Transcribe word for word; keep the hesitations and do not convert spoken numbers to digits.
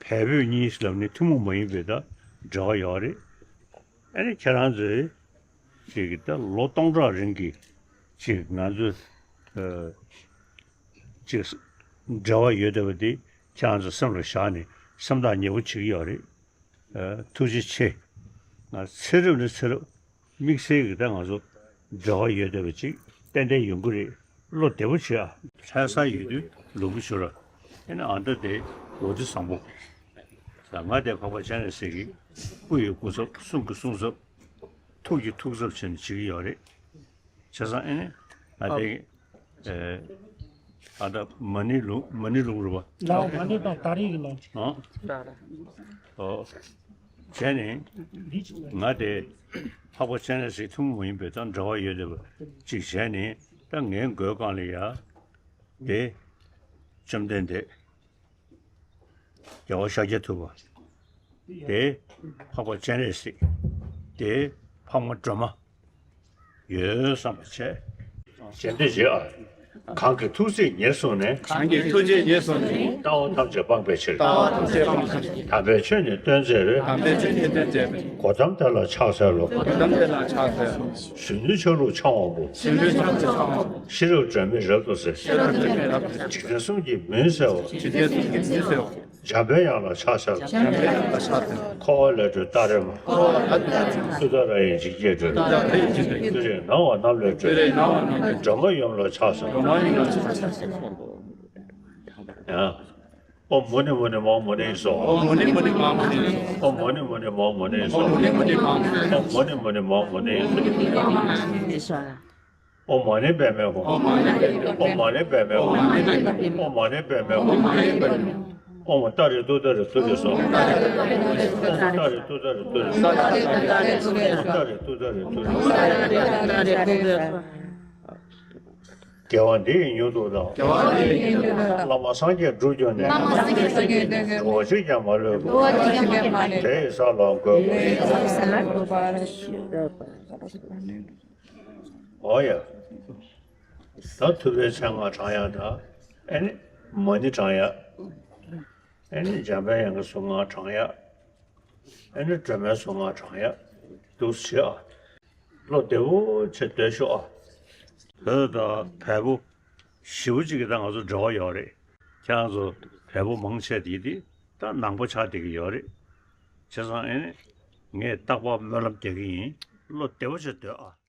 བལ་བོད་གཉིས་ལབ་ནི་ཐུན་མོང་མ་ཡིན་པའི་ད་འབྲེལ་བ་ཡོད་རེད། ཨ་ནི་ཁྱེད་རང་ཚོས་ཅིག་ད་ལོ་སྟོང་ཕྲག་རིང་གི་ཅིག་ང་ཚོས་ཨ་ཅིག་འབྲེལ་བ་ཡོད་བསྡད་པ་འདི་ཁྱེད་རང་ཚོ་སེམས་ལ་བཞག་ནས་སེམས་ཐག་ཉེ་པོ་བྱེད་ཀྱི་ཡོད་རེད། ཨ་ཐུགས་རྗེ་ཆེ། ང་ཚེ་རབས་ནས་ཚེ་རབས་དམིགས་བསལ་གྱི་ད་ང་ཚོ་འབྲེལ་བ་ཡོད་བསྡད་པ་ཅིག་ཏན་ཏན་ཡོང་གི་རེད། བློ་བདེ་པོ་བྱེད་ཨ། ལྷ་ས་ཡོད་དུས་ལུས་པོ་ཞུ་ར། ཨེ་ནི་ཨ་མདའ་དེ་ལོ་རྒྱུས་བཟང་པོ། ད་ང་དེ་འཕགས་པ་སྤྱན་རས་གཟིགས་ཀྱི་སྐུ་ཡི་སྐུ་ཚབ། གསུང་གི་གསུང་ཚབ། ཐུགས་ཀྱི་ཐུགས་ཚབ་བྱས་ནས་བྱེད་ཀྱི་ཡོད་རེད། བྱས་ཙང་ཨེ་ནི་ང་དེ་ཨ་ད་མ་ཎི་ལུགས། མ་ཎི་ལུགས་རེད་པ། ལའོ་མ་ཎི་དང་ད་རེས་ཀྱི་ལའོ། ཨོ། ཨོ། བྱས་ནས་ང་དེ་འཕགས་པ་སྤྱན་རས་གཟིགས་ཐུན་མོང་མ་ཡིན་པའི་དང་འབྲེལ་བ་ཡོད་བསྡད་པ་ཅིག་བྱས་ནས་ད་ངའི་མགོའི་སྒང་ལ་ཡ་དེ་བཅོམ་ལྡན་འདས་རྒྱལ་བ་ཤཱཀྱ་ཐུབ་པ། དེ་འཕགས་པ་སྤྱན་རས་གཟིགས། དེ་འཕགས་མ་སྒྲོལ་མ། ཡོད་བསམ་པ་བྱས། རྗེས་འདེད་བྱེད་ཨ། གང་གི་ཐུགས་བརྩེས་ཉེར་བཟུང་ནས། གང་གི་ཐུགས་བརྩེས་ཉེར་བཟུང་ནས། ལྟ་བ་ཐམས་ཅད་སྤངས་པའི་ཕྱིར། ལྟ་བ་ཐམས་ཅད་སྤངས་པའི་ཕྱིར། དམ་པའི་ཆོས་ནི་སྟོན་མཛད་པའི། དམ་པའི་ཆོས་ནི་སྟོན་མཛད་པའི། གོ་ཏམ་དེ་ལ་ཕྱག་འཚལ་ལོ། གོ་ཏམ་དེ་ལ་ཕྱག་འཚལ་ལོ། གཞོན་ནུའི་ཆ་ལུགས་འཆང་བ་པོ། གཞོན་ནུའི་ཆ་ལུགས་འཆང་བ་པོ། ཤེས་རབ་སྒྲོན་མེ་རབ་ཏུ་གསལ། ཤེས་རབ་སྒྲོན་མེ་རབ་ཏུ་གསལ། འཇིག་རྟེན་གསུམ་གྱི་མུན་སེལ་བ། འཇིག་རྟེན་གསུམ་གྱི་མུན་སེལ་བ། འཇམ་དཔལ་དབྱངས་ལ་ཕྱག་འཚལ་ལོ། འཁོར་བ་ལས་སྒྲོལ་ཏཱ་རེ་མ། ཏུཏྟཱ་ར་ཡི་འཇིགས་བྱེད་སྒྲོལ། སྤྱན་རས་གཟིགས་སྣང་བ་རྣམས་ལས་སྒྲོལ། སྒྲོལ་མ་ཡུམ་ལ་ཕྱག་འཚལ་ལོ། ཡང་། ཨོཾ་མུ་ནེ་མུ་ནེ་མ་ཧཱ་མུ་ནེ་སྭཱ་ཧཱ། ཨོཾ་མུ་ནེ་མུ་ནེ་མ་ཧཱ་མུ་ནེ་སྭཱ་ཧཱ། ཨོཾ་མུ་ནེ་མུ་ནེ་མ་ཧཱ་མུ་ནེ་སྭཱ་ཧཱ། ཨོཾ་མུ་ནེ་མུ་ནེ་མ་ཧཱ་མུ་ནེ་སྭཱ་ཧཱ། ཨོཾ་མུ་ནེ་མུ་ནེ་མ་ཧཱ་མུ་ནེ་སྭཱ་ཧཱ། ཨོཾ་མ་ཎི་པདྨེ་ཧཱུྃ། ཨོཾ་མ་ཎི་པདྨེ་ཧཱུྃ། ཨོཾ་མ་ཎི་པདྨེ་ཧཱུྃ། ཨོཾ་ཏཱ་རེ་ཏུཏྟཱ་རེ་ཏུ་རེ་སྭཱ་ཧཱ། ཨོཾ་ཏཱ་རེ་ཏུཏྟཱ་རེ་ཏུ་རེ་སྭཱ་ཧཱ། ཨོཾ་ཏཱ་རེ་ཏུཏྟཱ་རེ་ཏུ་རེ་སྭཱ་ཧཱ། དགེ་བ་འདི་ཡི་མྱུར་དུ་བདག། དགེ་བ་འདི་ཡི་མྱུར་དུ་བདག། བླ་མ་སངས་རྒྱས་འགྲུབ་གྱུར་ནས། བླ་མ་སངས་རྒྱས་འགྲུབ་གྱུར་ནས། འགྲོ་བ་གཅིག་ཀྱང་མ་ལུས་པ། འགྲོ་བ་གཅིག་ཀྱང་མ་ལུས་པ། དེ་ཡི་ས་ལ་འགོད་པ། དེ་ཡི་ས་ལ་འགོད་པ། འོ་ཡ། ད་ཐུབ་པའི་མཚན་སྔགས་བགྲང་ཡག་དང་། ཨེ་ནི་མ་ཎི་བགྲང་ཡག་ཨེ་ནི་འཇམ་དཔལ་དབྱངས་ཀྱི་གཟུངས་སྔགས་བགྲང་ཡག་ཨེ་ནི་སྒྲོལ་མའི་གཟུངས་སྔགས་བགྲང་ཡག་འདུག་སེ་བྱེད་ཨ། བློ་བདེ་པོ་བྱས་སྡོད་ཤོག་ཨ། བོད་དང་བལ་པོ་ཞེ་པོ་ཅིག་གི་ད་ང་ཚོ་འབྲེལ་བ་ཡོད་རེད། ཁྱེད་རང་ཚོ་བལ་པོ་མང་ཆེ་དེ་དེ་ད་ནང་པ་ཆགས་བསྡད་ཀྱི་ཡོད་རེད། བྱས་ཙང་ཨེ་ནི་ངས་རྟག་པར་སྨོན་ལམ་རྒྱག་གི་ཡིན། བློ་བདེ་པོ་བྱས་སྡོད་ཨ།